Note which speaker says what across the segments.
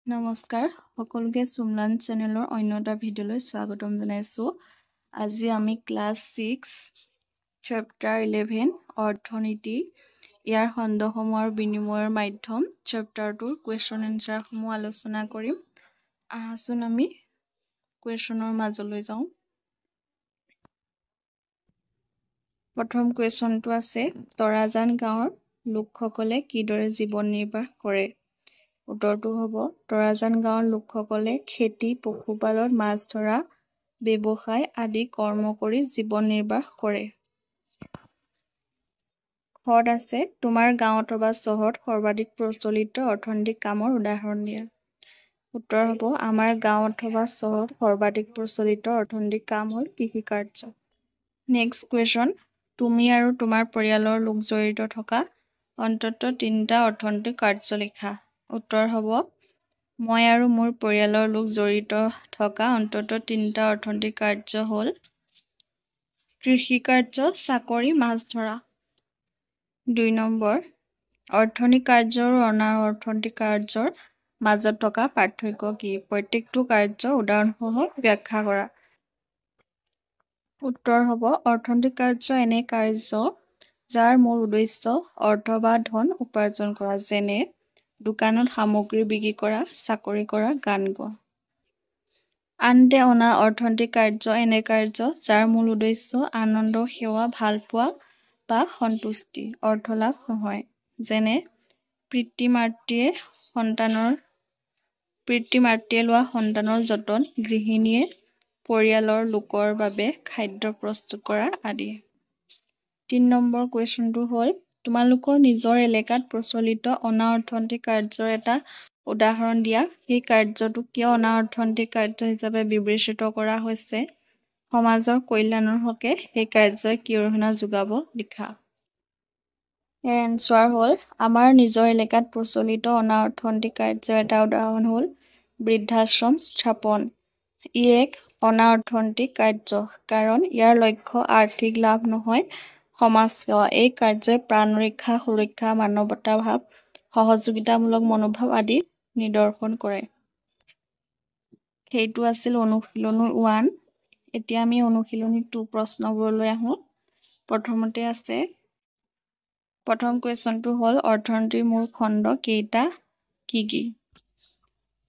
Speaker 1: নমস্কাৰ সকলোকে চুমলান চেনেলৰ অন্য এটা ভিডিঅ'লৈ স্বাগতম জনাইছোঁ। আজি আমি ক্লাছ 6 চেপ্টাৰ 11 অৰ্থনীতি ইয়াৰ খণ্ডসমূহ আৰু বিনিময়ৰ মাধ্যম চেপ্টাৰটোৰ কুৱেশ্যন এনচাৰসমূহ আলোচনা কৰিম। আহাচোন আমি কুৱেশ্যনৰ মাজলৈ যাওঁ। প্ৰথম কুৱেশ্যনটো আছে, তৰাজান গাঁৱৰ লোকসকলে কিদৰে জীৱন নিৰ্বাহ কৰে? উত্তৰটো হ'ব, তৰাজান গাঁৱৰ লোকসকলে খেতি, পশুপালন, মাছ ধৰা, ব্যৱসায় আদি কৰ্ম কৰি জীৱন নিৰ্বাহ কৰে। খত আছে, তোমাৰ গাঁও অথবা চহৰত সৰ্বাধিক প্ৰচলিত অৰ্থনৈতিক কামৰ উদাহৰণ দিয়া। উত্তৰ হ'ব, আমাৰ গাঁও অথবা চহৰত সৰ্বাধিক প্ৰচলিত অৰ্থনৈতিক কাম হ'ল কৃষিকাৰ্য। নেক্সট কুৱেশ্যন, তুমি আৰু তোমাৰ পৰিয়ালৰ লোক জড়িত থকা অন্ততঃ তিনিটা অৰ্থনৈতিক কাৰ্য লিখা। উত্তৰ হ'ব, মই আৰু মোৰ পৰিয়ালৰ লোক জড়িত থকা অন্ততঃ তিনিটা অৰ্থনৈতিক কাৰ্য হ'ল কৃষিকাৰ্য, চাকৰি, মাছ ধৰা। 2 নম্বৰ, অৰ্থনৈতিক কাৰ্য আৰু অনা অৰ্থনৈতিক কাৰ্যৰ মাজত থকা পাৰ্থক্য কি? প্ৰত্যেকটো কাৰ্য উদাহৰণসহ ব্যাখ্যা কৰা। উত্তৰ হ'ব, অৰ্থনৈতিক কাৰ্য এনে কাৰ্য যাৰ মূল উদ্দেশ্য অৰ্থ বা ধন উপাৰ্জন কৰা, যেনে দোকানত সামগ্ৰী বিক্ৰী কৰা, চাকৰি কৰা, গান গোৱা। আনহাতে অনা অৰ্থনৈতিক কাৰ্য এনে কাৰ্য যাৰ মূল উদ্দেশ্য আনন্দ, সেৱা, ভালপোৱা বা সন্তুষ্টি, অৰ্থ লাভ নহয়, যেনে পিতৃ মাতৃয়ে লোৱা সন্তানৰ যতন, গৃহিণীয়ে পৰিয়ালৰ লোকৰ বাবে খাদ্য প্ৰস্তুত কৰা আদি। 3 নম্বৰ কুৱেশ্যনটো হ'ল, তোমালোকৰ নিজৰ এলেকাত প্ৰচলিত অনা অৰ্থনৈতিক কাৰ্যৰ এটা উদাহৰণ দিয়া। সেই কাৰ্যটো কিয় অনা অৰ্থনৈতিক কাৰ্য হিচাপে বিবেচিত কৰা হৈছে? সমাজৰ কল্যাণৰ হকে সেই কাৰ্যই কি অৰিহণা যোগাব লিখা। ইয়াৰ এনচাৰ হ'ল, আমাৰ নিজৰ এলেকাত প্ৰচলিত অনা অৰ্থনৈতিক কাৰ্যৰ এটা উদাহৰণ হ'ল বৃদ্ধাশ্ৰম স্থাপন। ই এক অনা অৰ্থনৈতিক কাৰ্য, কাৰণ ইয়াৰ লক্ষ্য আৰ্থিক লাভ নহয়, সমাজ সেৱা। এই কাৰ্যই প্ৰাণ ৰক্ষা, সুৰক্ষা, মানৱতাভাৱ, সহযোগিতামূলক মনোভাৱ আদি নিদৰ্শন কৰে। সেইটো আছিল অনুশীলনী 1। এতিয়া আমি অনুশীলনী 2 প্ৰশ্নবোৰলৈ আহোঁ। প্ৰথমতে আছে, প্ৰথম কুৱেশ্যনটো হ'ল, অৰ্থনীতিৰ মূল খণ্ড কেইটা কি কি?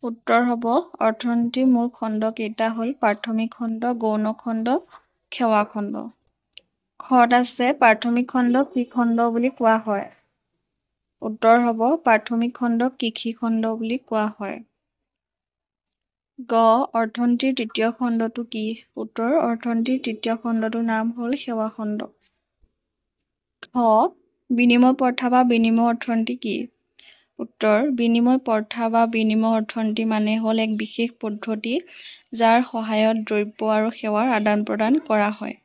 Speaker 1: উত্তৰ হ'ব, অৰ্থনীতিৰ মূল খণ্ড কেইটা হ'ল প্ৰাথমিক খণ্ড, গৌণ খণ্ড, সেৱা খণ্ড। খত আছে, প্ৰাথমিক খণ্ড কি খণ্ড বুলি কোৱা হয়? উত্তৰ হ'ব, প্ৰাথমিক খণ্ড কৃষি খণ্ড বুলি কোৱা হয়। গ, অৰ্থনীতিৰ তৃতীয় খণ্ডটো কি? উত্তৰ, অৰ্থনীতিৰ তৃতীয় খণ্ডটোৰ নাম হ'ল সেৱা খণ্ড। খ, বিনিময় প্ৰথা বা বিনিময় অৰ্থনীতি কি? উত্তৰ, বিনিময় প্ৰথা বা বিনিময় অৰ্থনীতি মানে হ'ল এক বিশেষ পদ্ধতি যাৰ সহায়ত দ্ৰব্য আৰু সেৱাৰ আদান প্ৰদান কৰা হয়।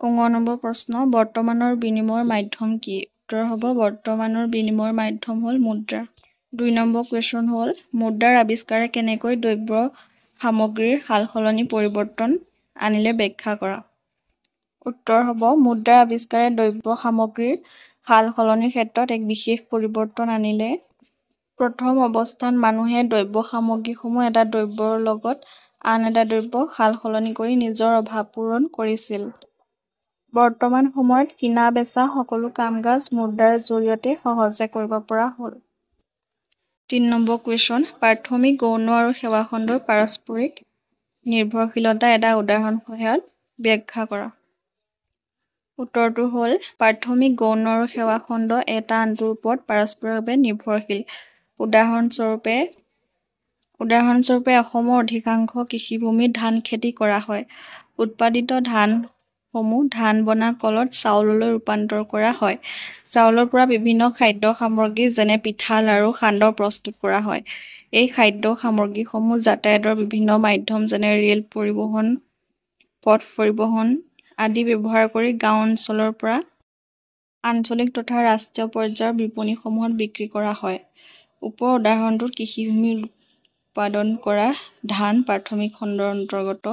Speaker 1: ঙ নম্বৰ প্ৰশ্ন, বৰ্তমানৰ বিনিময়ৰ মাধ্যম কি? উত্তৰ হ'ব, বৰ্তমানৰ বিনিময়ৰ মাধ্যম হ'ল মুদ্ৰা। 2 নম্বৰ কুৱেশ্যন হ'ল, মুদ্ৰাৰ আৱিষ্কাৰে কেনেকৈ দ্ৰব্য সামগ্ৰীৰ সালসলনি পৰিৱৰ্তন আনিলে ব্যাখ্যা কৰা। উত্তৰ হ'ব, মুদ্ৰাৰ আৱিষ্কাৰে দ্ৰব্য সামগ্ৰীৰ সালসলনিৰ ক্ষেত্ৰত এক বিশেষ পৰিৱৰ্তন আনিলে। প্ৰথম অৱস্থাত মানুহে দ্ৰব্য সামগ্ৰীসমূহ এটা দ্ৰব্যৰ লগত আন এটা দ্ৰব্য সালসলনি কৰি নিজৰ অভাৱ পূৰণ কৰিছিল। বৰ্তমান সময়ত কিনা বেচা সকলো কাম কাজ মুদ্ৰাৰ জৰিয়তে সহজে কৰিব পৰা হ'ল। 3 নম্বৰ কুৱেশ্যন, প্ৰাথমিক, গৌণ আৰু সেৱা খণ্ডৰ পাৰস্পৰিক নিৰ্ভৰশীলতা এটা উদাহৰণ সহায়ত ব্যাখ্যা কৰা। উত্তৰটো হ'ল, প্ৰাথমিক, গৌণ আৰু সেৱা খণ্ড এটা আনটোৰ ওপৰত পাৰস্পৰিকভাৱে নিৰ্ভৰশীল। উদাহৰণস্বৰূপে অসমৰ অধিকাংশ কৃষিভূমিত ধান খেতি কৰা হয়। উৎপাদিত ধানসমূহ ধান বনা কলত চাউললৈ ৰূপান্তৰ কৰা হয়। চাউলৰ পৰা বিভিন্ন খাদ্য সামগ্ৰী যেনে পিঠা, লাড়ু, সান্দহ প্ৰস্তুত কৰা হয়। এই খাদ্য সামগ্ৰীসমূহ যাতায়াতৰ বিভিন্ন মাধ্যম যেনে ৰেল পৰিবহণ, পথ পৰিবহণ আদি ব্যৱহাৰ কৰি গাঁও অঞ্চলৰ পৰা আঞ্চলিক তথা ৰাষ্ট্ৰীয় পৰ্যায়ৰ বিপণীসমূহত বিক্ৰী কৰা হয়। ওপৰৰ উদাহৰণটোত কৃষিভূমিত উৎপাদন কৰা ধান প্ৰাথমিক খণ্ডৰ অন্তৰ্গত।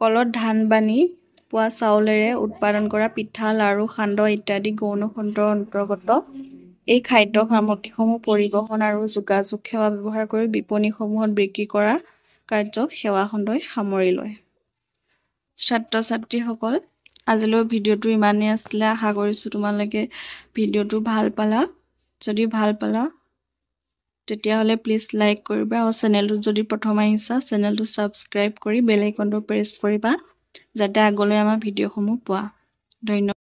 Speaker 1: কলত ধান বানি পোৱা চাউলেৰে উৎপাদন কৰা পিঠা, লাড়ু, সান্দহ ইত্যাদি গৌণ খণ্ডৰ অন্তৰ্গত। এই খাদ্য সামগ্ৰীসমূহ পৰিবহণ আৰু যোগাযোগ সেৱা ব্যৱহাৰ কৰি বিপণীসমূহত বিক্ৰী কৰা কাৰ্যক সেৱা খণ্ডই সামৰি লয়। ছাত্ৰ ছাত্ৰীসকল, আজিলৈ ভিডিঅ'টো ইমানেই আছিলে। আশা কৰিছোঁ তোমালোকে ভিডিঅ'টো ভাল পালা। যদি ভাল পালা, তেতিয়াহ'লে প্লিজ লাইক কৰিবা আৰু চেনেলটোত যদি প্ৰথম আহিছা, চেনেলটো ছাবস্ক্ৰাইব কৰি বেল আইকনটো প্ৰেছ কৰিবা, যাতে আগলৈ আমাৰ ভিডিঅ'সমূহ পোৱা। ধন্যবাদ।